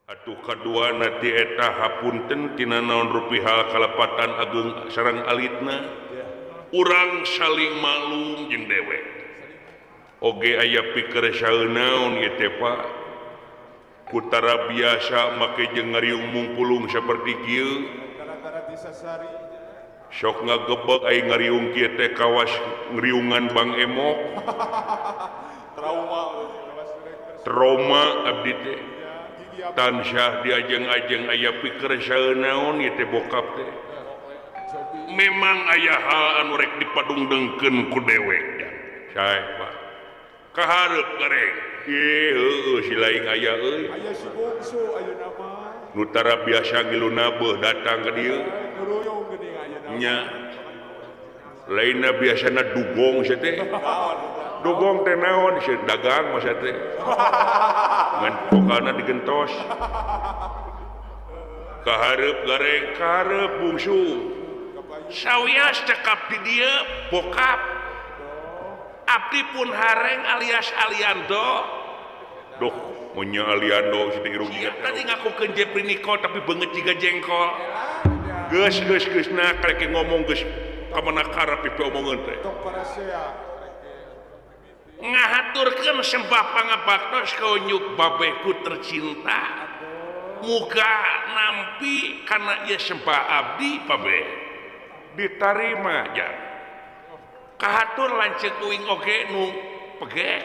Atuh kaduana ti eta hapunten tina naon rupi hal kalepatan ageung sareng alitna. Urang saling maklum jeung dewek. Oge aya pikir saeunaon ieu teh Pak. Kutara biasa make jeung ngariung mungpulung saperti kieu. Sok ngagebeg ai ngariung kieu teh kawas ngriungan Bang Emok. Trauma. Trauma abdi teh. Tansah diajeng-ajeng aya pikir saeunaon ieu teh bokap teh. Memang aya hal anu rek dipadungdengkeun ku dewek. Sae Pak. Kahareup gareng. Ih heueuh si laing aya euy. Aya si bungsu ayeuna mah. Nu tara biasa ngilu nabeuh datang ka dieu. Nuruyung geuning ayeuna. Nya. Lainna biasana dugong sia teh. Dugong teh naon sia dagang masa teh. Ngan pokana digentos. Kahareup gareng, kahareup bungsu. Sawias cekap di dieu bokap. Abdi pun hareng alias Aliando. Duh, munya Aliando si teh irung jiga. Tadi ngakukeun Jepri Nicole tapi beungeut jiga jengkol. Geus geus geus na karek ngomong geus ka mana karep pipi omongeun teh. Ngahaturkeun sembah pangabaktos ka unyuk babehku tercinta. Muga nampi kana ieu sembah abdi babeh. Ditarima ja. Kahatur lanceuk uing oge nu pegeh.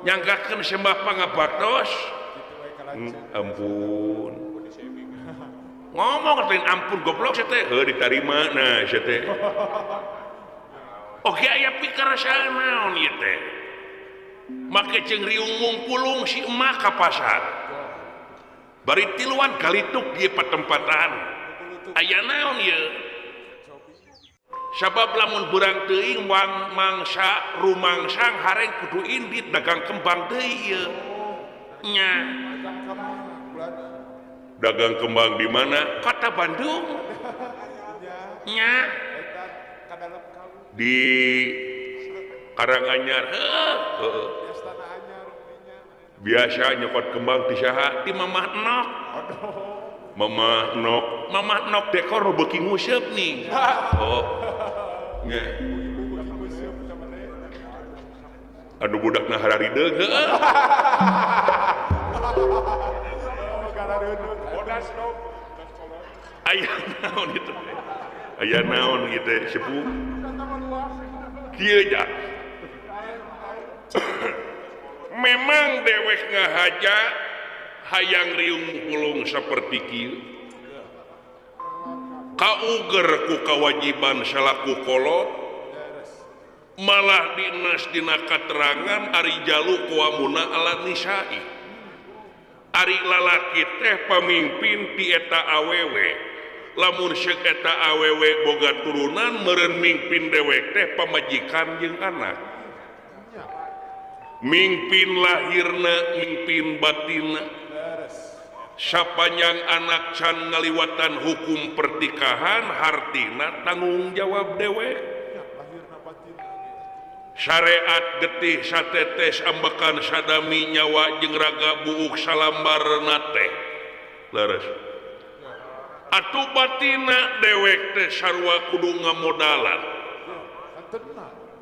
Nyanggakeun sembah pangabaktos. Ampun. Ngomong teh ampun goblok sia teh. Heuh ditarima nah sia teh. Oge aya pikir naon ieu teh. Make jeung riung mungpulung si emak ka pasar. Bari tiluan kalituk ieu patempatan. Aya naon ieu? Sabab lamun beurang teuing wang mangsa rumangsang hareng kudu indit dagang kembang deui ieu. Nya. Dagang kembang di mana? Kota Bandung. Nya. Di Karanganyar. Heeh. Biasa nyokot kembang di saha? Di Mamah Nok. Mamah Nok, Mamah Nok dekor nu beuki nguseup nih. Oh. Nya. Anu budakna hararideung heueuh. Aya naon itu? Aya naon ieu teh sepuh? Kieu ja. Memang dewek ngahaja hayang riung pulung saperti kieu. Kauger ku kawajiban salaku kolot malah dinas dina katerangan ari jalu kuamuna ala nisa'i. Ari lalaki teh pamimpin ti eta awewe. Lamun seuk eta awewe boga turunan meureun mingpin dewek teh pamajikan jeung anak. Mingpin lahirna, mingpin batinna. Sapanjang anak can ngaliwatan hukum pertikahan hartina tanggung jawab dewek. Syariat getih satetes ambekan sadami nyawa jeung raga buuk salambarna teh. Leres. Atuh batina dewek teh sarua kudu ngamodalan.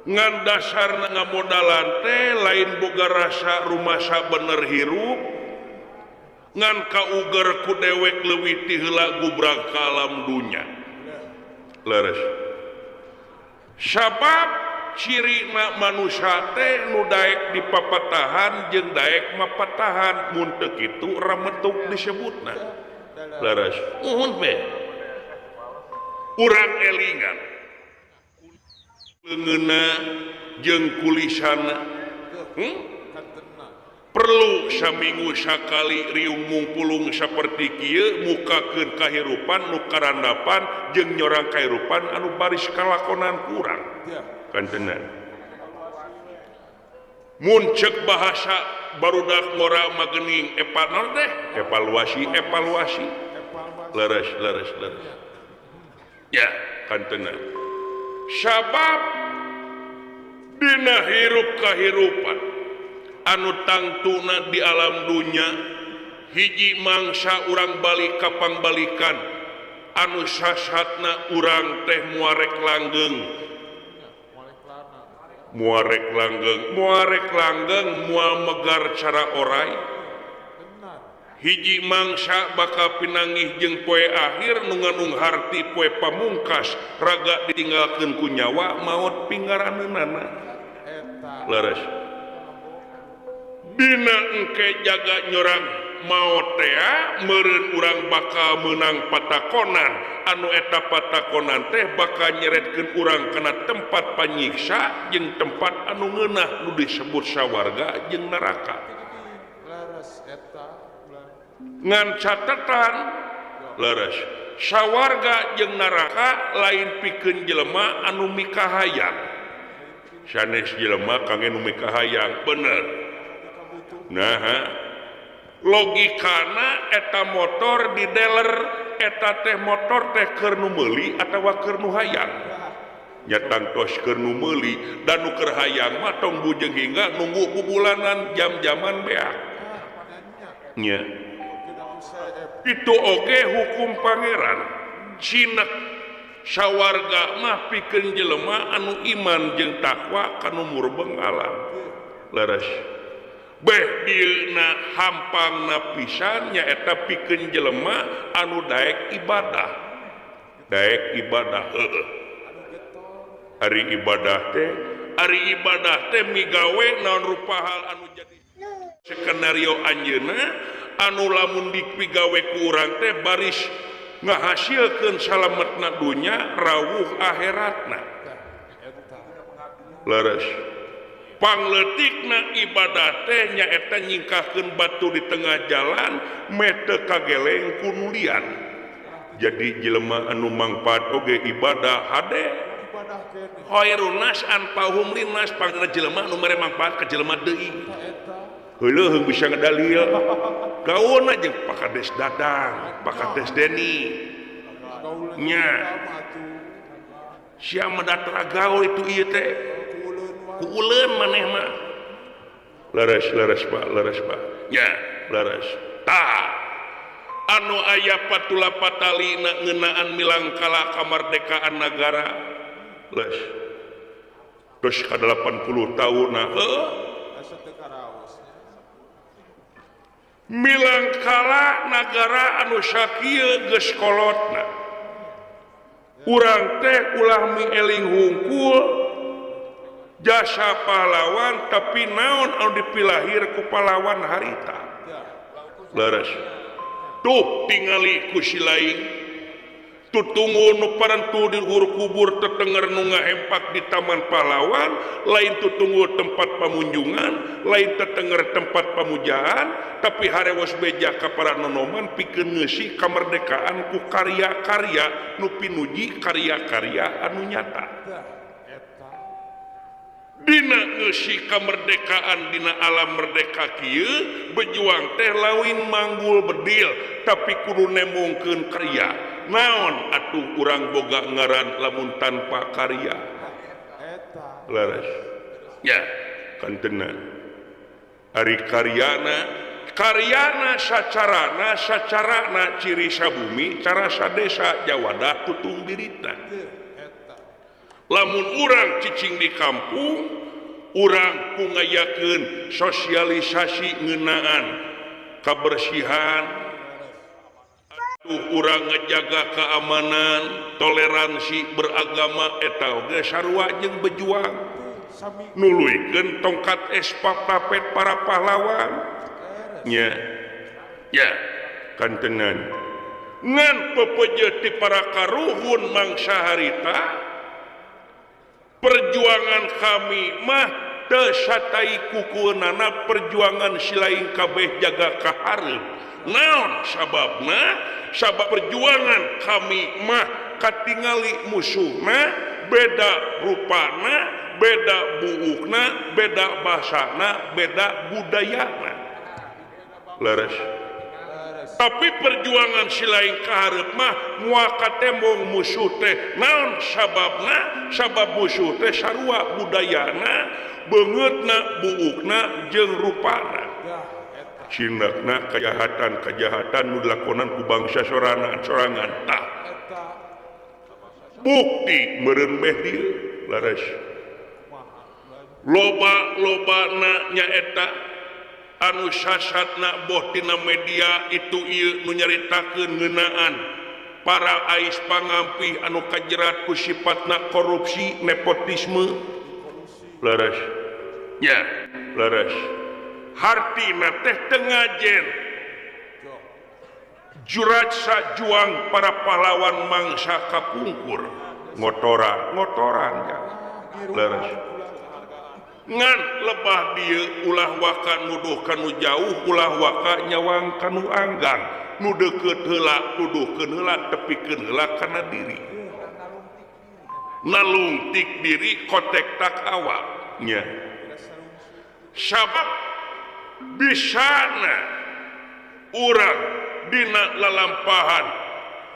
Ngan dasarna ngamodalan teh lain boga rasa rumasa bener hirup. Ngan kauger ku dewek leuwih ti heula gubrag ka alam dunya. Leres. Sabab cirina manusia teh nu daek dipapatahan jeung daek mapatahan mun teu kitu rametuk disebutna. Leres. Uhun be. Urang elingan. Leungeunna jeung kulisana. Perlu saminggu sakali riung mungpulung saperti kieu mukakeun kahirupan nu karandapan jeung nyorang kahirupan anu baris kalakonan kurang. Kantenan. Mun ceuk bahasa barudak ngora magening epanor teh evaluasi evaluasi. Leres leres leres. Ya, kantenan. Sabab dina hirup kahirupan anu tangtuna di alam dunya Hiji mangsa urang balik ka pangbalikan anu sasatna urang teh muarek langgeng. Muarek langgeng, muarek langgeng moal megar cara orai. Hiji mangsa bakal pinanggih jeung poe akhir nu nganung harti poe pamungkas raga ditinggalkeun ku nyawa maot pinggaraneunana. Leres. Dina engke jaga nyorang maot tea meureun urang bakal meunang patakonan anu eta patakonan teh bakal nyeretkeun urang kana tempat panyiksa jeung tempat anu ngeunah nu disebut sawarga jeung neraka. Ngan catetan leres sawarga jeung neraka lain pikeun jelema anu mikahayang. Sanes jelema kangge nu mikahayang bener. Nah, logikana eta motor di dealer eta teh motor teh keur nu meuli atawa keur nu hayang. Nya tangtos keur nu meuli dan nu keur hayang mah tong bujeng hingga nunggu bubulanan jam-jaman beak. Nya. Itu oge hukum pangeran. Cinek sawarga mah pikeun jelema anu iman jeung takwa kanu murbeng alam. Leres. Beh dieuna hampangna pisan nyaeta pikeun jelema anu daek ibadah. Daek ibadah heueuh. Ari ibadah teh migawe naon rupa hal anu jadi skenario anjeunna anu lamun dipigawe ku urang teh baris ngahasilkeun salametna dunya rawuh akhiratna. Leres. Pangleutikna ibadah teh nyaeta nyingkahkeun batu di tengah jalan meh teu kageleng ku nulian. Jadi jelema anu mangpaat oge ibadah hade. Khairun nas anfa'uhum linnas, pangna jelema anu mere mangpaat ka jelema deui. Heuleung bisa ngedalil. Gaulna jeung Pak Kades Dadang, Pak Kades Deni. Nya. Sia mah da gaul itu ieu teh. Kuuleun maneh mah. Leres leres Pak, leres Pak. Nya, leres. Tah. Anu aya patula patalina ngeunaan milangkala kamardekaan nagara. Les. Terus ka 80 tahun nah. Milangkala nagara anu sakieu geus kolotna. Urang teh ulah mieling hungkul jasa pahlawan tapi naon anu dipilahir ku pahlawan harita. Leres. Tuh tingali ku si lain. Tutunggu nu parentu di luhur kubur tetenger nu ngahempak di taman pahlawan, lain tutunggu tempat pamunjungan, lain tetenger tempat pamujaan, tapi harewos beja ka para nonoman pikeun ngeusi kamerdekaan ku karya-karya nu pinuji karya-karya anu nyata. Dina ngeusi kamerdekaan dina alam merdeka kieu berjuang teh lain manggul bedil tapi kudu nemongkeun karya. Naon atuh urang boga ngaran lamun tanpa karya. Leres. Ya, kantenan. Ari karyana, karyana sacarana, sacarana ciri sabumi, cara sadesa jawadah tutung dirita. Lamun urang cicing di kampung, urang ku ngayakeun sosialisasi ngeunaan kabersihan, urang ngejaga keamanan, toleransi beragama eta oge sarua jeung bejuang. Nuluykeun tongkat estafet para pahlawan. Nya. Ya, kantenan. Ngan pepeje ti para karuhun mangsa harita, perjuangan kami mah teu satai kukueunana perjuangan silain kabeh jaga kahareup. Naon sababna? Sabab perjuangan kami mah katingali musuhna beda rupana, beda buukna, beda bahasana, beda budayana. Leres. Tapi perjuangan silain kahareup mah moal katembong musuh teh. Naon sababna? Sabab musuh teh sarua budayana, beungeutna, buukna jeung rupana. Cindakna kejahatan-kejahatan nu dilakonan ku bangsa sorangan sorangan tah bukti meureun meh dieu laras loba-lobana nyaeta anu sasatna boh tina media itu ieu nu nyaritakeun ngeunaan para ais pangampih anu kajerat ku sifatna korupsi nepotisme laras nya laras hartina teh teu ngajen juratsa juang para pahlawan mangsa kapungkur ngotoran ngotoran ya laras ngan lebah dieu ulah waka nuduh kanu jauh ulah waka nyawang kanu anggang nu deukeut heula tuduhkeun heula tepikeun heula kana diri nalungtik diri kotek tak awak nya sabab bisana urang dina lalampahan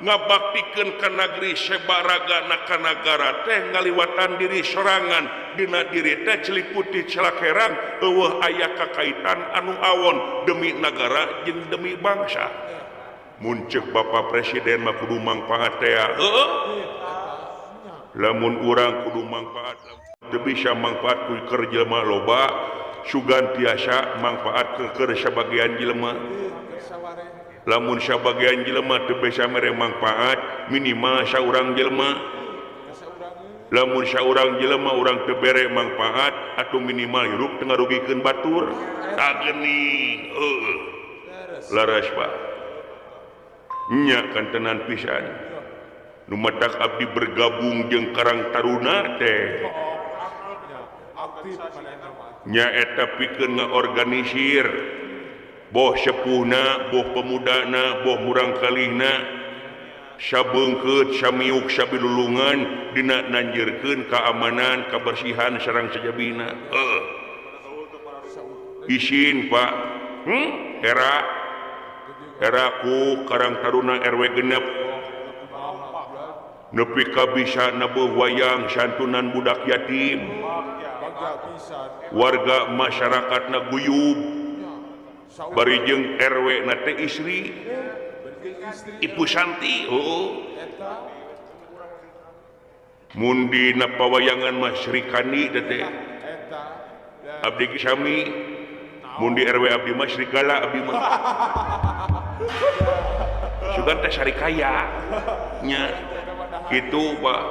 ngabaktikeun ka nagri sebaraga na ka nagara teh ngaliwatan diri sorangan dina diri teh celiputi celakerang eueuh aya kakaitan anu awon demi nagara jeung demi bangsa. Mun ceuk Bapak Presiden mah kudu mangpaat teh heueuh lamun urang kudu mangpaat teu bisa mangpaat ku keur jelema loba sugan tiasa mangpaat keur sabagian jelema. Lamun sabagian jelema teu bisa mere mangpaat minimal saurang jelema. Lamun saurang jelema urang teu bere mangpaat atuh minimal hirup teu ngarugikeun batur tah geuning heueuh laras Pak nya kantenan pisan nu matak abdi bergabung jeung Karang Taruna teh nyaeta pikeun ngaorganisir boh sepuhna boh pemudana boh murangkalihna sabeungkeut samiuk sabilulungan dina nanjeurkeun keamanan kebersihan sareng sajabina heuh isin Pak era eraku Karang Taruna RW genep nepi ka bisa nabuh wayang santunan budak yatim warga masyarakatna guyub bari jeung RW na teh istri Ibu Santi oh mun dina pawayangan mah Sri Kandi teh abdi ge sami mun di RW abdi mah Srigala abdi mah sugan teh sarikaya nya kitu Pak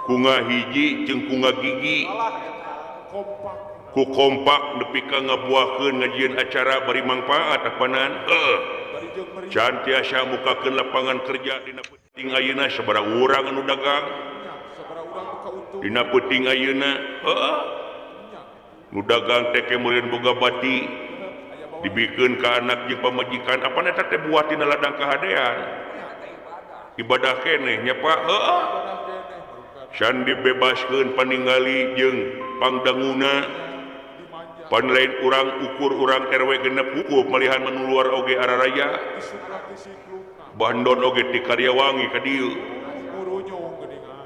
kunga hiji jeung kunga gigi ku kompak nepi ka ngabuahkeun ngajieun acara bari mangpaat apanan heuh can tiasa mukakeun lapangan kerja dina peuting ayeuna sabaraha urang anu dagang dina peuting ayeuna heuh nu dagang teh meureun boga bati dibikeun ka anak jeung pamajikan apan eta teh buah tina ladang kahadean ibadah keneh nya Pak heuh can dibebaskeun paningali jeung pangdanguna pan lain urang ukur urang RW genep hukum malihan manu luar oge araraya bandon oge di Karyawangi ka dieu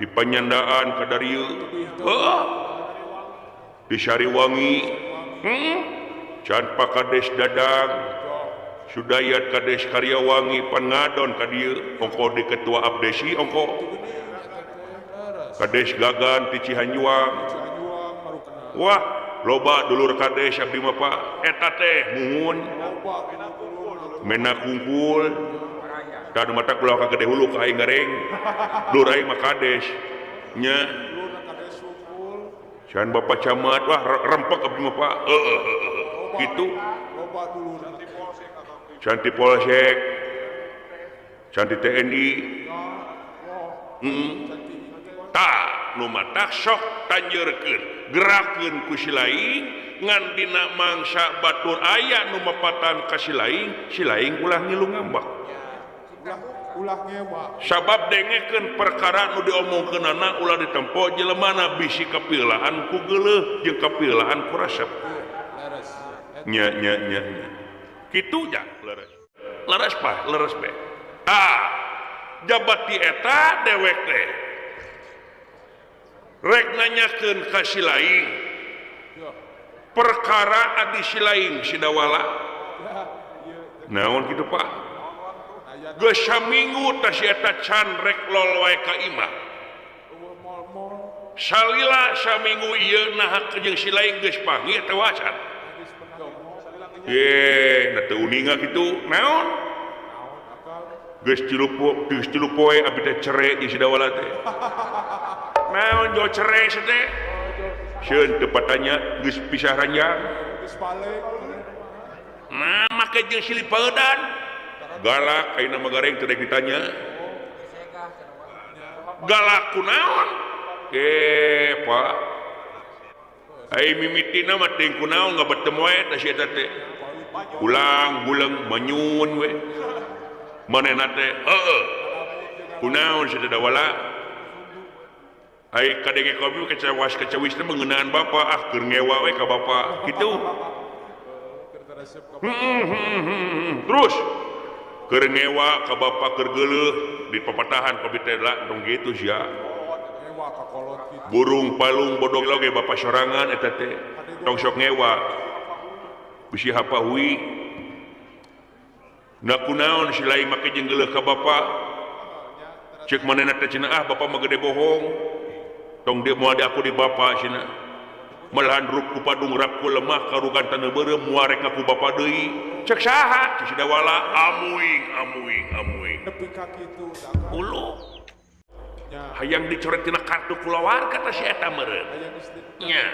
di Panyandaan ka darieu heuh di Sariwangi can Pak Kades Dadang Sudayat Kades Karyawangi pan ngadon ka dieu ongko di ketua Abdesi ongko Kades Gagan ti Cihanjuang wah loba dulur kades abdi mah Pak eta teh muhun mena kungkul tah nu matak ulah ka gede hulu ka aing gareng dulur aing mah kades nya can Bapak Camat wah rempek abdi mah Pak heueuh kitu can ti Polsek can ti TNI tah nu matak sok tanjeurkeun gerakeun ku si laing ngan dina mangsa batur aya nu mapatan ka si laing ulah ngilu ngambek ulah ngewa sabab dengekeun perkara nu diomongkeunana ulah ditempo jelemana bisi kapilaan ku geuleuh jeung kapilaan ku resep nya nya nya kitu ja leres leres Pak leres be ah jabat di eta dewek teh rek nanyakeun ka si laing Perkara adi si lain si dawala. Naon kitu Pak? Geus saminggu tah si eta can rek lol wae ka imah. Salila saminggu ieu naha jeung si lain geus panggih teh wacan. Ye, na teu uninga kitu. Naon? Geus tilu poe abdi teh cere jeung si dawala teh. Naon jo cere si teh? Sieun teu patanya geus pisah ranjang. Nah, make jeung silih paeudan. Galak ayeuna mah gareng teu rek ditanya. Galak kunaon? Pak. Ai mimitina mah teuing kunaon ngabetem wae tah si eta teh. Ulang buleng manyun we. Manehna teh heueuh. Kunaon si teh dawala? Ai kadenge kopi kecawas kecawis teh mengenaan bapa ah keur ngewa we ka bapa kitu. Terus keur ngewa ka bapa keur geuleuh di papatahan kopi teh lah tong kitu sia. Burung palung bodog oge bapa sorangan eta teh tong sok ngewa. Bisi hapahui. Na kunaon si lain make jeung geuleuh ka bapa. Ceuk manehna teh cenah ah bapa mah gede bohong. Tong dia moal aku di bapa cenah. Malahan rup ku padung rap ku lemah karugan taneuh beureum moal rek ngaku bapa deui. Cek saha? Cek si dawala amuing amuing amuing. Nepi ka kitu ulu. Hayang dicoret tina kartu kulawarga teh si eta meureun. Nya.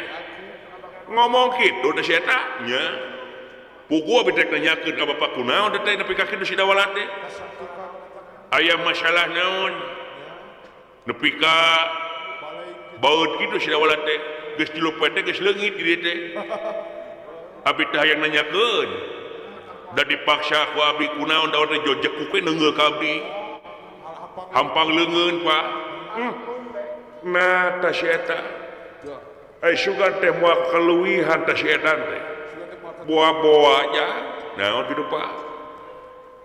Ngomong kitu teh si eta nya. Puguh abdi rek nanyakeun ka bapa kunaon teh nepi ka kitu si dawala teh. Aya masalah naon? Nepi ka baut kitu si dawala teh. Geus tilu poe teh geus leungit di dieu teh. Abdi teh hayang nanyakeun. Da dipaksa ku abdi kunaon daun teh jojek ku neungeul ka abdi. Hampang leungeun Pak. Nah tah si eta. Ai sugan teh moal kaluwihan tah si eta teh. Boa-boa nya. Naon kitu Pak?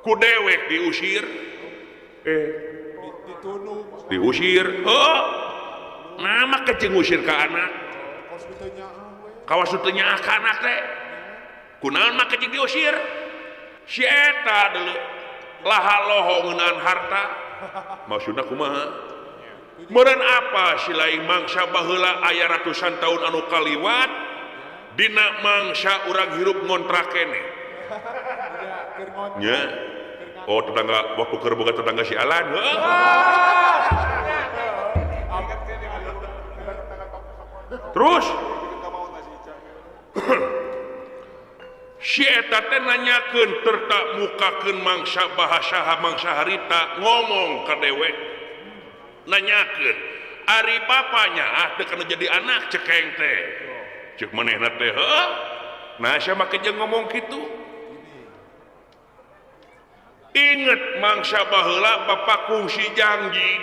Ku dewek diusir. Diusir. Heuh. Nah make jeung ngusir ka anak. Kawas teu nyaah ka anak teh. Kunaon make jeung diusir? Si eta deuleu laha loho ngeunaan harta. Maksudna kumaha? Meureun apa si lain mangsa baheula aya ratusan tahun anu kaliwat dina mangsa urang hirup ngontrak keneh. Nya. Oh tetangga waktu keur boga tetangga si Alan. Terus si eta teh nanyakeun terta mukakeun mangsa bahasa mangsa harita ngomong ka dewek nanyakeun ari bapanya ah teu kana jadi anak cekeng teh ceuk manehna teh heuh nah sia make jeung ngomong kitu inget mangsa baheula bapa kungsi janji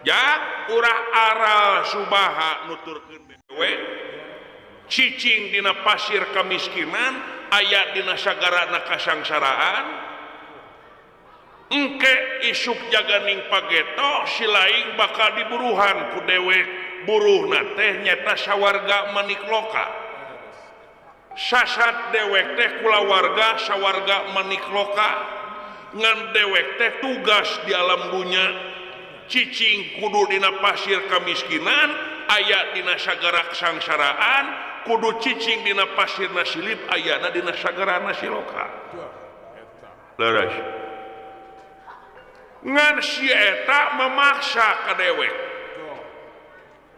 jak urah aral subaha nuturkeun dewek cicing dina pasir kamiskinan aya dina sagarana kasangsaraan engke isuk jaganing pageto si laing bakal diburuhan ku dewek buruhna teh nyata sawarga manikloka sasat dewek teh kulawarga sawarga manikloka ngan dewek teh tugas di alam dunya cicing kudu dina pasir kamiskinan aya dina sagara kasangsaraan kudu cicing dina pasir nasilip ayana dina sagara nasiloka leres ngan si eta memaksa ka dewek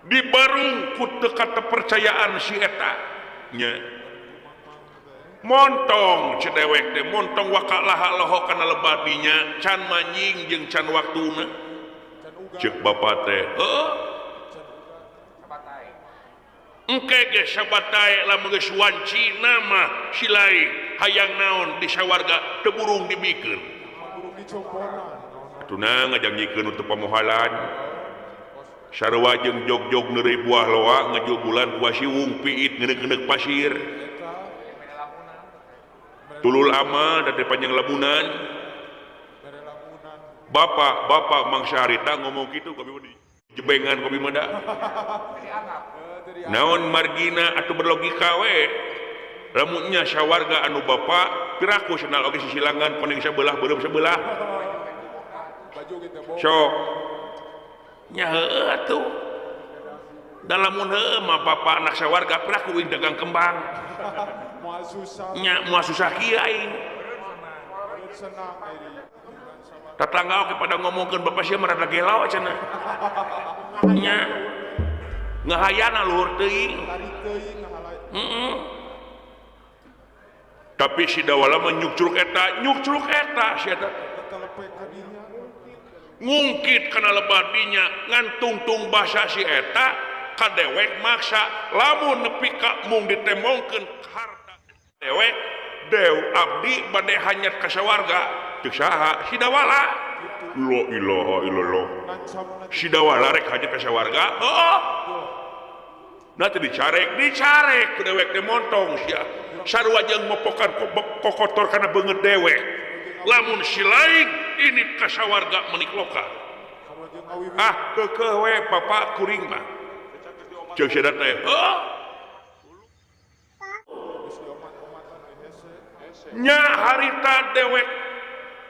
dibarung ku teu katepercayaan si eta nya montong si dewek teh montong waka laha loho kana lebadinya can manjing jeung can waktuna ceuk bapa teh heuh engke ge sabatai lamun geus wanci nama si lain hayang naon di sawarga teu burung dibikeun atuh ngajangikeun untuk pamohalan sarua jeung jog-jog neureuy buah loa ngajubulan buah siwung piit ngeuneuk-ngeuneuk pasir tulul ama dari panjang lamunan bapak bapak mangsa harita ngomong gitu kopi mah jebengan kopi mah da Naon margina atau berlogika we lamunnya sawarga anu bapak piraku senal oge sisilangan kuning sebelah beureum sebelah sok nya heueuh atuh da lamun heueuh mah bapak anak sawarga piraku uing dagang kembang nya moal susah kieu aing tetangga oge pada ngomongkeun bapak sia mah rada gelo cenah nya ngahayana luhur teuing tapi si Dawala mah nyukcruk eta si eta ngungkit kana lebadinya ngantungtung basa si eta ka dewek maksa lamun nepi ka mung ditemongkeun harta dewek dew abdi bade hanyat ka sawarga teu saha si Dawala la ilaha illallah si Dawala rek hanyat ka sawarga heuh nah teu dicarek ku dewek teh montong sia sarua jeung mopokan kokotor kana beungeut dewek lamun si lain ini ka sawarga menikloka ah keukeuh we bapak kuring mah ceuk sia teh heuh nya harita dewek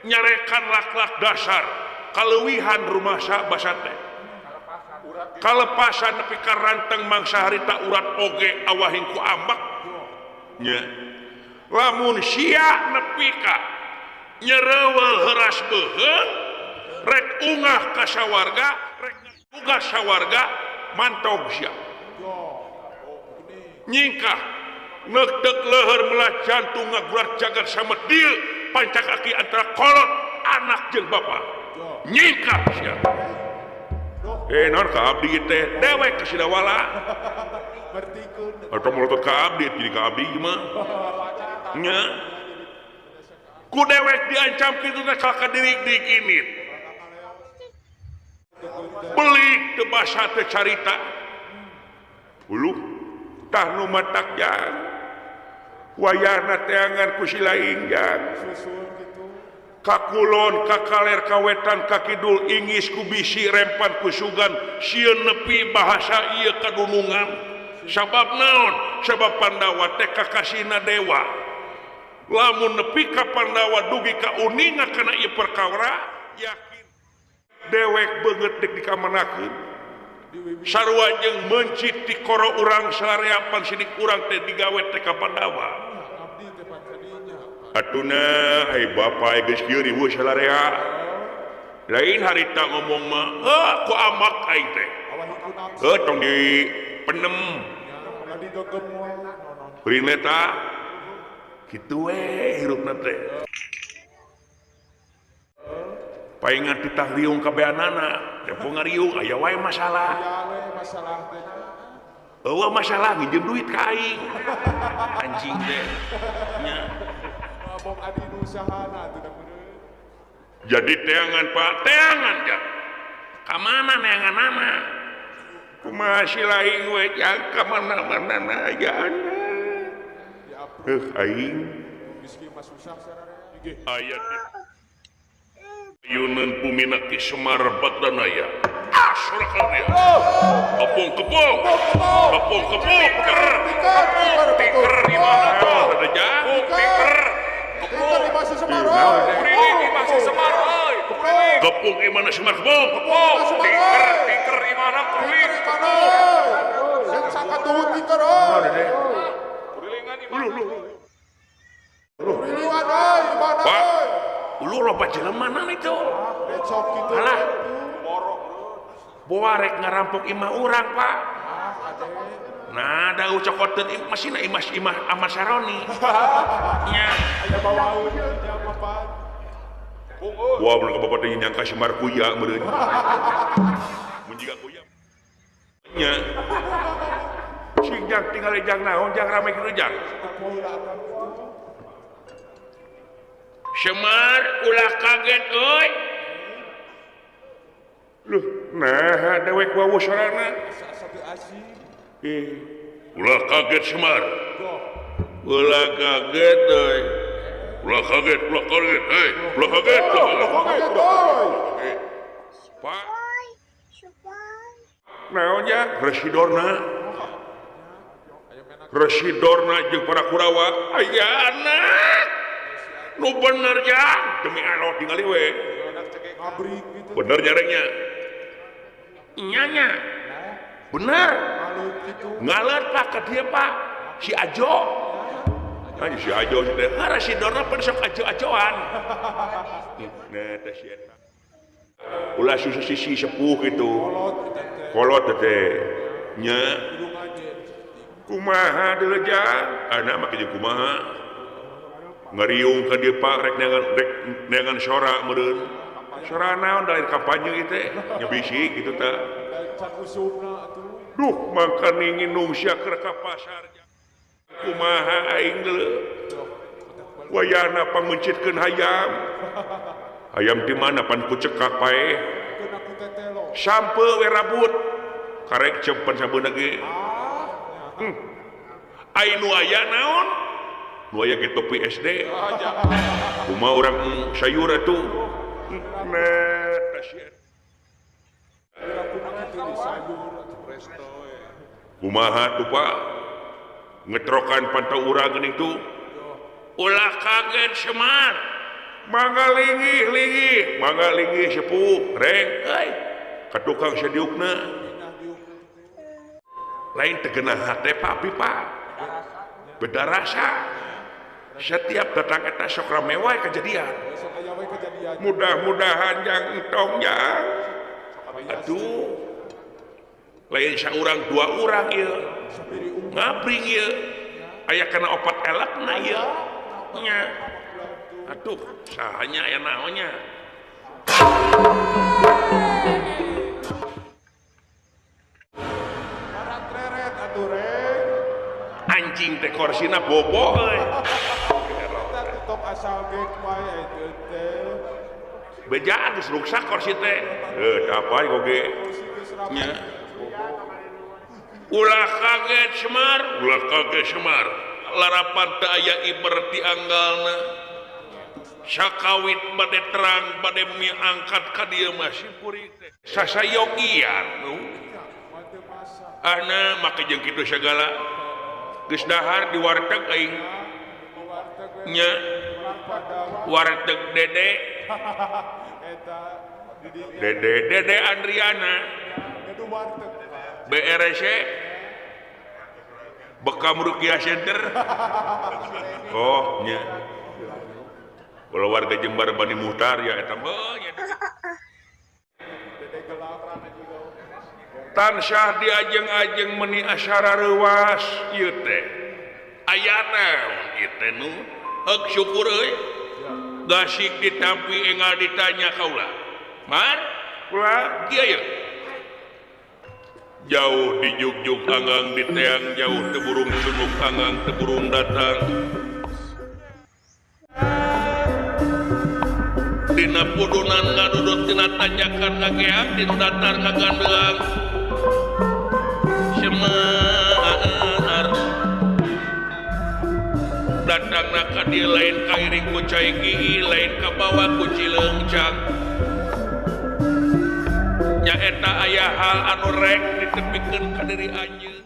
nyarekan lak-lak dasar kaleuwihan rumasa basa teh kalepasan nepi ka ranteng mangsa harita urat oge awahing ku ambek nya lamun sia nepi ka nyereuweul heuras beuheung rek ungah ka sawarga rek uga sawarga mantog sia nyingkah neukteuk leuheur melah jantung ngagular jagat samet dieu pancak aki antara kolot anak jeung bapa nyingkah sia naon ka abdi teh dewek ka si Dawala atau melotot ka abdi jadi ka abdi mah nya ku dewek diancam kitu teh ka diri dikinit belik teu basa teh carita uluh tah nu matak jang wayahna teangan ku si laing jang kakulon kakaler kawetan kakidul ingis ku bisi rempan ku sugan sieun nepi bahasa ieu kadunungan sabab naon sabab Pandawa teh kakasihna dewa lamun nepi ka Pandawa dugi ka uninga kana ieu perkara yakin dewek beungeut deuk dikamanakeun sarua jeung meuncit ti koro urang salarea pansidik urang teh digawe teh ka Pandawa atuna ai bapa geus kieu riweuh salarea lain harita ngomong mah heuh ku amak aing teh heuh tong di penem kuring eta kitu we hirupna teh paingan titah riung kabeanana tempo ngariung aya wae masalah eueuh masalah nginjem duit ka aing anjing teh nya jadi teangan Pak teangan jang ka mana neanganana kumaha si laing we jang ka mana-mana ayana heuh aing aya ayunan bumina Ki Semar Bagdanaya ah sorakan dia kepung kepung kepung kepung ker tiker di mana tuh jang tiker kepung imana Semar kepung tiker tiker imana kulit Pak ulu loba jelema mana itu alah boa rek ngarampok imah urang Pak nah da cokoteun masina imah imah Ahmad Saroni nya wah belum ke bapak teh nyangka Semar kuya meureun mun jiga kuya nya sing jang tinggal jang naon jang rame kitu jang Semar ulah kaget euy Loh nah dewek wawuh sorana ulah kaget Semar ulah kaget euy ulah kaget euy ulah kaget Pak naon nya residorna Resi Dorna jeung para Kurawa aya anak nu bener jang demi Allah tingali we bener jarengnya nyanya bener ngalet pak ke dia pak si Ajo kan si Ajo si teh Resi Dorna pan sok ajo-ajoan nah teh si eta ulah susah sisi sepuh gitu kolot teh nya kumaha deuleu jang anak mah kieu kumaha ngariung ka dieu pak rek neangan sora meureun sora naon da kampanye ieu teh nya bisik kitu tah duh mangkaning nginum sia keur ka pasar kumaha aing deuleu wayahna pangmencitkeun hayam hayam di mana pan ku cekak paeh sampe we rabut karek cepen sabeuna ge ai nu aya naon nu aya ge topi SD kumaha urang sayur atuh kumaha tuh Pak ngetrokan pantau urang geuning tuh ulah kaget Semar mangga linggih linggih mangga linggih sepuh reng euy ka tukang sadiukna lain tegenah hate Pak Pak beda rasa setiap datang eta sok rame wae kejadian mudah-mudahan jang entong jang aduh lain saurang dua urang ieu ngabring ieu aya kana opat elekna ieu nya aduh sahanya aya naonnya anjing teh korsina bobo euy top asal gek wae teh bejaan geus ruksak korsi teh heuh apa oge nya ulah kaget Semar ulah kaget Semar larapan teu aya iber ti anggalna sakawit bade terang bade miangkat ka dieu mah simpuri teh sasayogian ahna make jeung kitu sagala geus dahar di warteg aing nya warteg Dede Dede Dede Andriana BRC Bekam Rukiah Center oh nya kalau warga Jember Bani Muhtar ya eta mah tansah diajeng-ajeng meni asyara reuwas ieu teh aya naon ieu teh nu heuk syukur euy gasik ditampi enggal ditanya kaula mar kula kieu ye jauh dijugjug anggang diteang jauh teu burung cunuk anggang teu burung datang dina pudunan ngadudut tina tanjakan ngageak dina datar ngagandeang Semar datangna ka dieu lain kairing ku cai gigi lain kabawa ku cileungcang nyaeta aya hal anu rek ditepikeun ka diri anjeun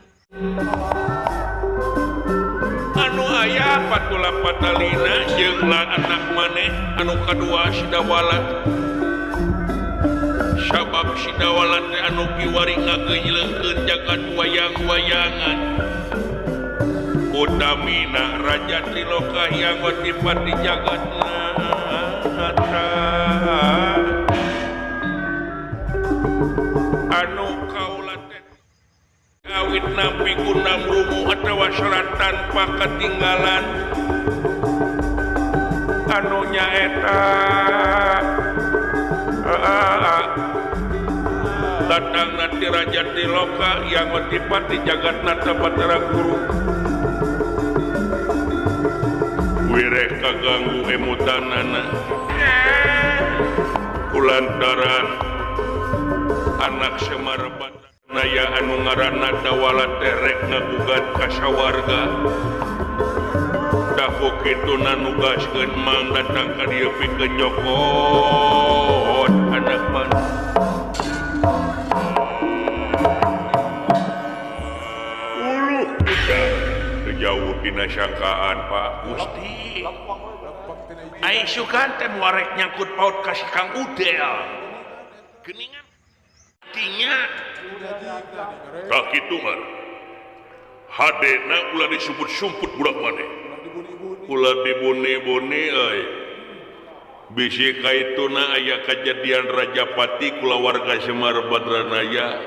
anu aya patula patalina jeung la anak maneh anu kadua Sidawala sabab Sidawala teh anu kiwari ngageunyeulkeun jagat wayang-wayangan utamina Raja Triloka yang watipati jagat nata anu kaula teh awit nampi gundam rumu atawa serat tanpa ketinggalan anu nyaeta datang nanti Raja Triloka yang watipati jagat nata Batara Guru wireh kaganggu emutanana kulantaran anak Semar Batnaya anu ngaranna Dawala teh rek ngagugat ka sawarga dahu kituna nugaskeun mang datang ka dieu pikeun nyokot anak maneh uluh kita jauh dina sangkaan Pak Gusti. Ai sugan teh warek nyangkut paut ka si Kang Udel. Geuningan tinya. Tah kitu mah. Hadena ulah disumput-sumput budak maneh. Ulah dibuni-buni euy. Bisi kaituna aya kajadian Rajapati kulawarga Semar Badranaya.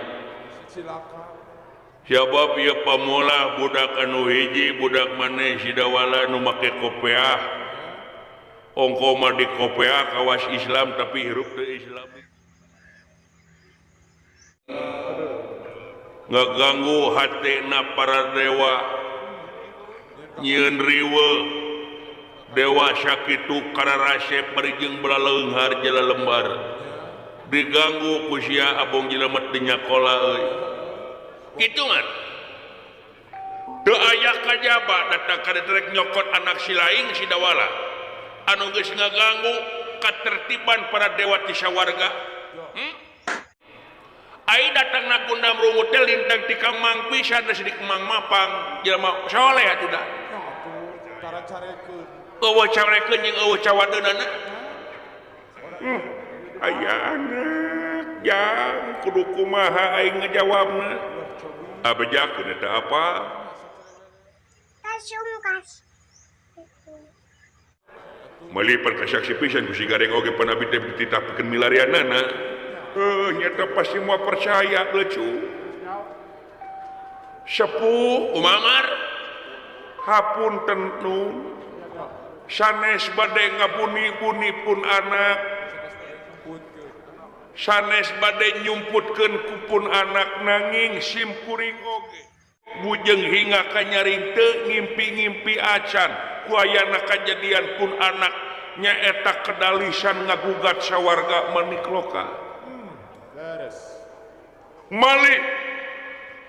Siapa ieu pamolah budak anu hiji budak maneh Sidawala nu make kopeah. Ongko mah di kopeah kawas Islam tapi hirup teu Islam. Ngaganggu hatena para dewa. Nyieun riweuh. Dewa sakitu kararasep bari jeung balaleunghar jala lembar. Diganggu ku sia abong jelema teu nyakola euy. Kitu mah. Teu aya kajaba datang ka rek nyokot anak si laing si Dawala. Anu geus ngaganggu katertiban para dewa ti sawarga. Ai datang na Gundam Rungu teh lintang ti Kang pisan geus di Kemang Mapang jelema soleh atuh da. Tara carekeun. Eueuh carekeun jeung eueuh cawadeunana. Aya anak jang kudu kumaha aing ngajawabna. Abejakeun eta apa? Kasungkas. Meuli perkasaksi pisan ku si Gareng oge pan abi teh dititahkeun milarianana. Nyata pasti mau percaya lucu. Sepuh umamar hapunten nun sanes bade ngabuni-buni pun anak sanes bade nyumputkeun ku pun anak nanging simkuring oge bujeng hingga kanyaring teu ngimpi-ngimpi acan ku ayana kajadian pun anak nyaeta kedalisan ngagugat sawarga manikloka. Malik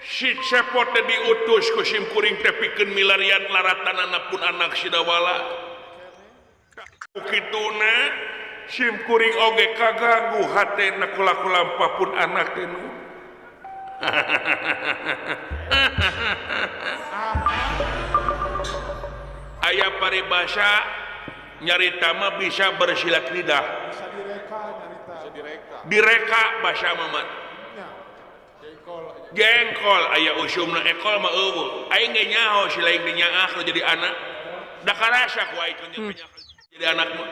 si Cepot teh diutus ku simkuring teh pikeun milarian laratanana pun anak Sidawala. Kituna simkuring oge kaganggu hatena kula-kulampah pun anak teh nu. Aya paribasa nyarita mah bisa bersilat lidah. Bisa direka nyarita. Bisa direka. Direka basa mah. Jengkol aya usumna ekol mah eueuh. Aing ge nyaho si lain dinyaah nu jadi anak. Da karasa ku aing jadi anak mah.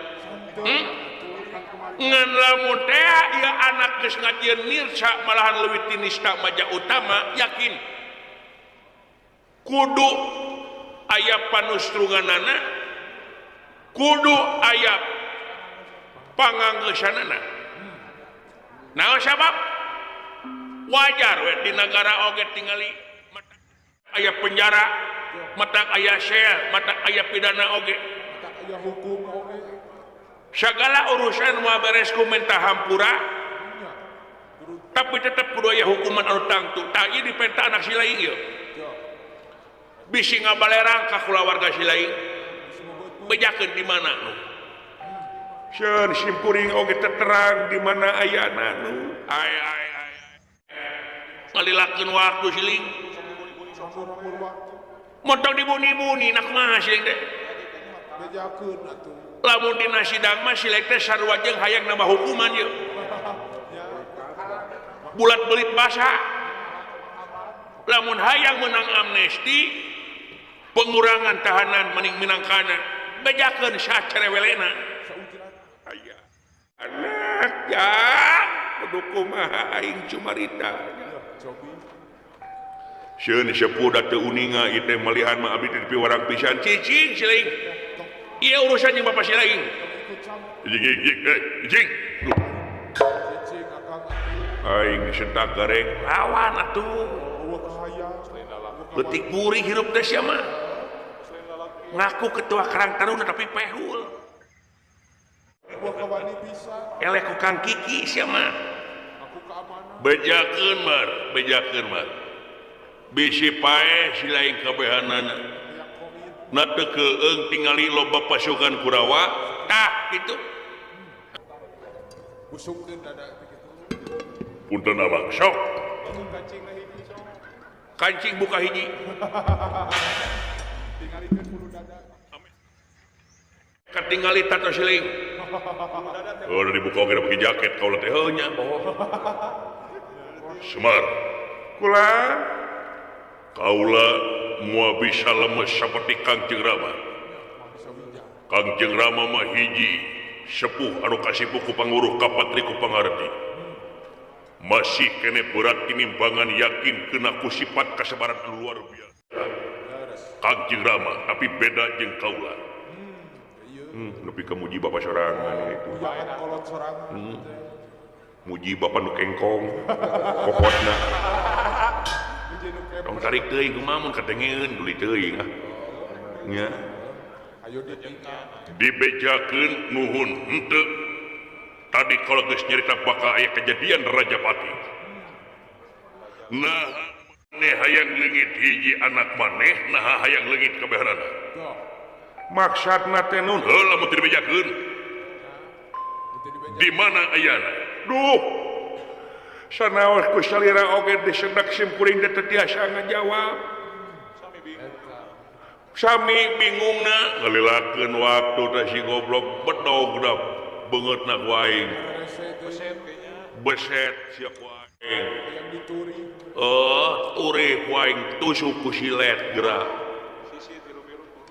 Ngan lamun teh ieu anak geus ngajieun nirsa malahan leuwih ti nista maja utama yakin. Kudu aya panustrunganana, kudu aya panganggeusanana. Naon sabab? Wajar we di negara oge tingali aya penjara, matak aya sel, matak aya pidana oge, matak aya hukum oge. Segala urusan moal beres ku minta hampura, tapi tetep kudu aya hukuman anu tangtu. Tah ieu dipenta anak si lain ieu. Bisi ngabalerang ka kulawarga si lain. Bejakeun di mana nu? Sieun simkuring oge terang di mana ayana nu. Ay ay ay. Ngalilakeun waktu siling. Montong dibuni-buni nak kumaha siling teh? Bejakeun atuh. Lamun dina sidang mah siling teh sarua jeung hayang nambah hukuman ieu. Bulat belit basa. Lamun hayang menang amnesti, pengurangan tahanan mening minangkana. Bejakeun sacerewelena. Aya anak jang kudu kumaha aing cumarita. Sieun sepuh da teu uninga ieu teh malihan mah abdi teh piwarang pisan cicing siling. Ieu urusan jeung bapa silaing. Cicing. Aing disentak gareng lawan atuh. Leutik burih hirup teh sia mah. Ngaku ketua Karang Taruna tapi pehul. Eleh ku Kang Kiki sia mah. Bejakeun mar, bejakeun mar. Bisi paeh si lain kabehanana. Na teu keung tingali loba pasukan Kurawa, tah kitu. Busungkeun dada kitu. Punten abang sok. Kancing buka hiji. Tingalikeun bulu dada. Katingali tato siling. Oh, udah dibuka oge pakai jaket kaula teh heuh nya bohong. Semar. Kula kaula moal bisa lemes saperti Kangjeng Rama. Kangjeng Rama mah hiji sepuh anu kasipuh ku panguruh kapatri ku pangarti. Masih kene berat tinimbangan yakin kena ku sifat kasabaran luar biasa. Kangjeng Rama tapi beda jeung kaula. Nepi ka muji bapa sorangan itu. Muji bapa nu kengkong kokotna. Tong tarik teuing kumaha mun kadengeun duli teuing ah. Nya. Dibejakeun nuhun henteu. Tadi kalau geus nyarita bakal aya kejadian Rajapati. Nah, maneh hayang leungit hiji anak maneh, nah hayang leungit kabehanana. Maksudna teh nun heula mun teu dibejakeun. Di mana ayana? Duh. Sanaos ku salira oge disedak sim kuring teh teu tiasa ngajawab. Sami bingungna ngalilakeun waktu teh si goblok bedog da beungeutna ku aing. Beset sia ku aing. Oh, turih ku aing tusuk ku silet geura.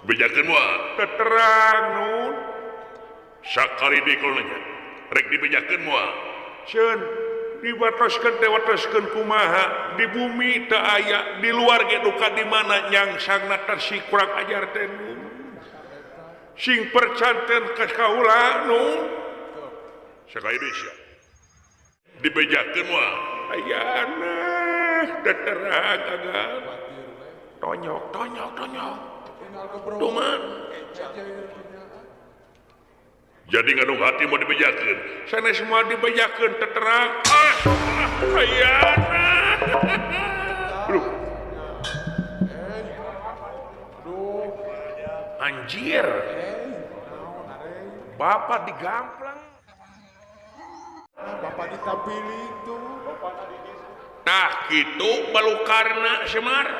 Bejakeun moal teterang nun. Sakali deui kalau nanya rek dibejakeun moal. Ceun dibatoskeun teh watoskeun kumaha di bumi teu aya di luar ge duka di mana nyangsangna tersi kurang ajar teh nun. Sing percanten ka kaula nun. Sakali deui sia. Dibejakeun moal ayana teterang agan. Tonyok tonyok tonyok. Duman. Jadi ngandung hati mau dibejakeun. Sanes semua dibejakeun teterang. Ah, ayana. Aduh. Anjir. Bapak digamplang. Bapak ditampili itu. Nah, kitu balukarna Semar.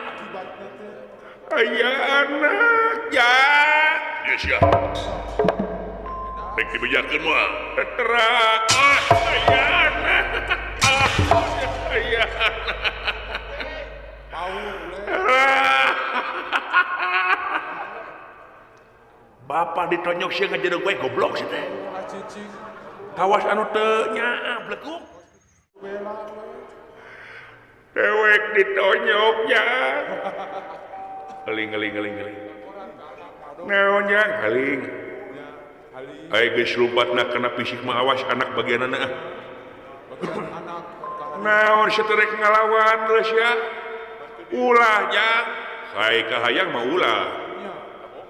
Ayah anak ya. Ya sia. Rek dibejakeun moal. Teterang. Ah, ayah anak. Ah, ayah anak. Bapak ditonyok sia ngajedog we goblok sia teh. Kawas anu teu nyaah blekuk. Dewek ditonyok nya. Eling eling eling eling. Naon jang haling. Ai geus lumpatna kana fisik mah awas anak bagianana ah. Naon sia teh rek ngalawan geus sia. Ulah jang. Sae kahayang mah ulah.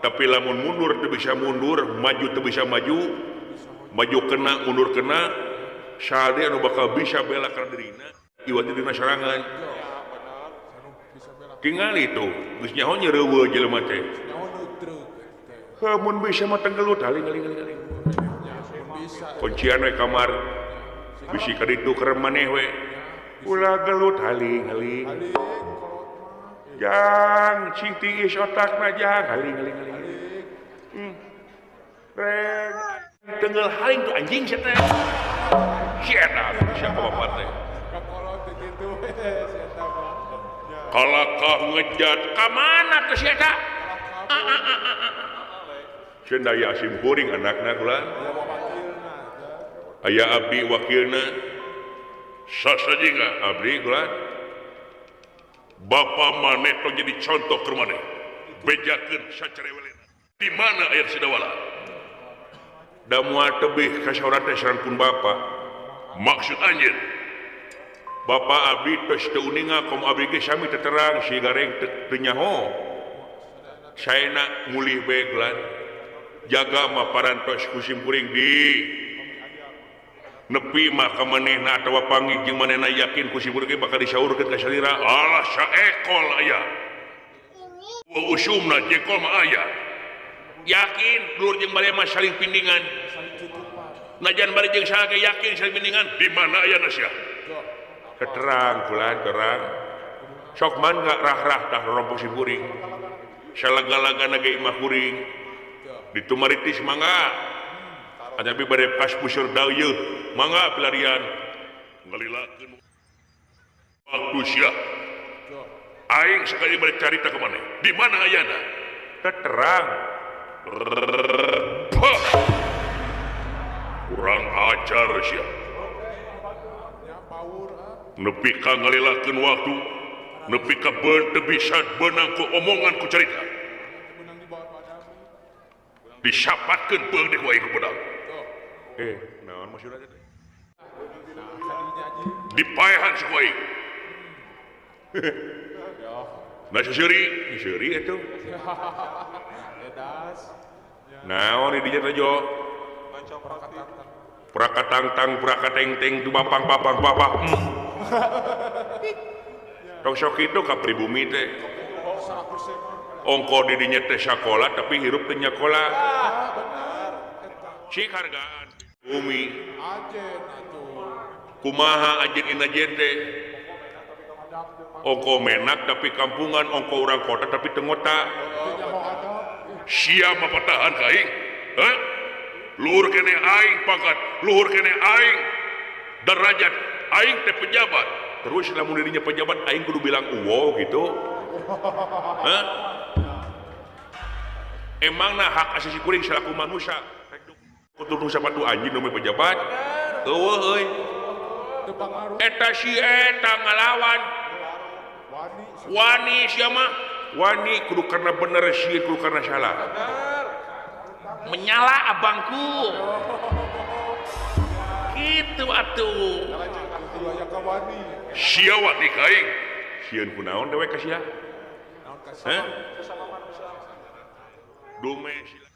Tapi lamun mundur teu bisa mundur, maju teu bisa maju. Maju kena, mundur kena. Sade anu bakal bisa bela kana dirina, iwat dina sorangan. Tingali tuh, geus nyaho nyereuweul jelema teh. Heuh mun bisa mah tenggelut haling haling haling. Kuncian we kamar. Bisi ka ditu keur maneh we. Ulah gelut haling haling. Jang cing tiis otakna jang haling haling haling. Reng tenggel haling tuh anjing sia teh. Si eta siapa bapak teh? Kalakah ngejat ka mana teh si eta? Ceun daya sim kuring anakna kula. Aya abdi wakilna. Sasaji abdi kula. Bapak maneh tong jadi contoh keur maneh. Bejakeun sacarewelena. Di mana aya Sidawala? Da moal tebih ka saurang teh sareng pun bapak. Maksud anjeun Bapak abdi tos teu uninga kom abdi ge sami teterang si gareng teu nyaho. Saena mulih bae gelan. Jaga mah parantos ku simkuring di nepi mah ka manehna atawa panggih jeung manehna yakin ku simkuring bakal disaurkeun ka salira. Alah saekol aya. Wa usumna jekol mah aya. Yakin dulur jeung bale mah saling pindingan. Najan bari jeung saha ge yakin saling pindingan di mana aya sia. Keterang kula terang. Sok man nggak rah-rah tah rompok simkuring. Salaga-lagana ge imah kuring. Ditumaritis mangga. Tapi bade pas puseur dayeuh mangga pelarian. Ngalilakeun waktu sia. Aing sekali bade carita ka maneh. Di mana ayana? Terang. Kurang ajar sia. Nepi ka ngalilakeun waktu, nepi ka teu bisa beunang ku omongan ku carita. Disapatkeun peung deui ku aing ku pedang. Naon maksudna teh? Dipaehan ku aing. Nah seuri, seuri atuh. Naon di dinya teh Jo? Prakatangtang prakatengteng tu bapang bapang bapak. Tong sok kitu ka pribumi teh. Ongko di dinya teh sakola tapi hirup teu nyakola. Cik hargaan bumi. Kumaha ajen inajen teh. Ongko menak tapi kampungan, ongko urang kota tapi teu ngota. Sia mah patahan ka aing. Hah? Luhur kene aing pangkat, luhur kene aing derajat, aing teh pejabat. Terus lamun dirinya pejabat aing kudu bilang uwo gitu. Hah? Emangna hak asasi kuring selaku manusia kudu nu sapatu anjing nu pejabat? Eueuh euy. Eta si eta ngalawan. Wani sia mah, wani kudu karena bener sieun kudu karena salah. Menyala abangku. Gitu atuh. Sia wani ka aing. Sieun kunaon dewek ka sia? Hah? Dume sila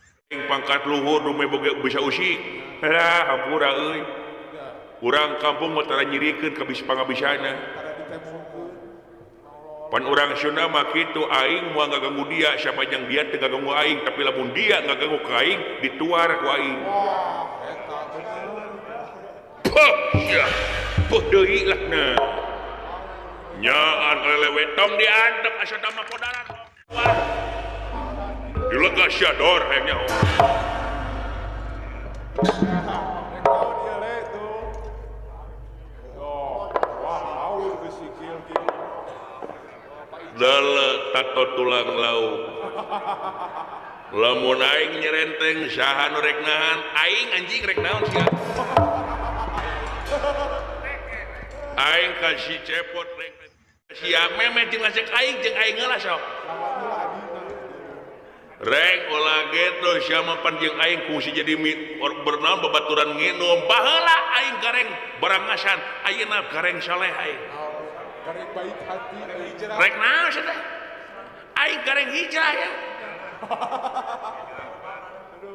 pangkat luhur dume boga bisa usik. Lah hampura euy. Urang kampung mah tara nyirikeun ka bisa pangabisana. Pan urang Sunda mah kitu aing moal ngaganggu dia sapanjang dia teu ngaganggu aing tapi lamun dia ngaganggu ka aing dituar ku aing. Puh sia. Puh deui lah na. Nyaan lelewe tong diantep asa tama podaran. Dilega sia dor hayang nyaho. Dele tato tulang lauk. Lamun aing nyerenteng saha nu rek nahan, aing anjing rek naon sia. Aing ka si Cepot rek sia memeh jeung lasek aing jeung aing heula sok. Rek ulah geto sia mah pan jeung aing kungsi jadi bernaon babaturan nginum. Baheula aing gareng barangasan, ayeuna gareng saleh aing. Gareng baik hati, rek naon sia teh? Aing gareng hijrah ya.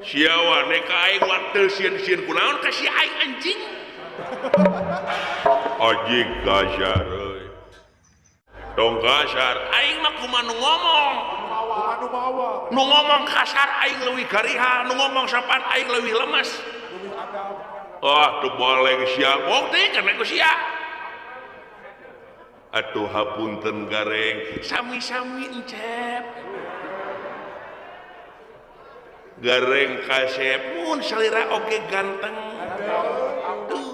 Sia wane ka aing teu sieun-sieun kunaon ka sia aing anjing. Anjing kasar euy. Tong kasar, aing mah kumaha nu ngomong. Nu ngomong kasar aing leuwih gariha, nu ngomong sopan aing leuwih lemes. Ah, teu boleh sia. Bukti kana ku sia. Atuh hapunten gareng, sami-sami encep. Gareng kasep mun salira oge ganteng. Tuh.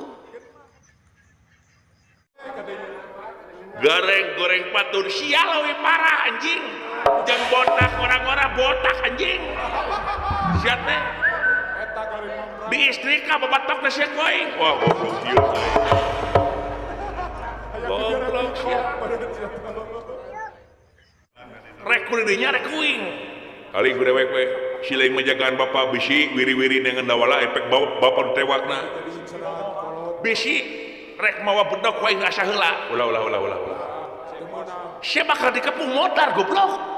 Gareng goreng patur sia leuwih parah anjing. Jeung botak orang-orang botak anjing. Sia teh. Di istrika babatok teh sia ku aing. Wah goblok ieu. Goblok sia. Rek kudinya rek kuing. Kali ku dewek we silaing menjagaan bapak bisi wiri-wiri dengan dawala efek bapak tewakna. Bisi rek mawa bedog ku aing asa heula. Ulah ulah ulah ulah. Sia bakal dikepung motor goblok.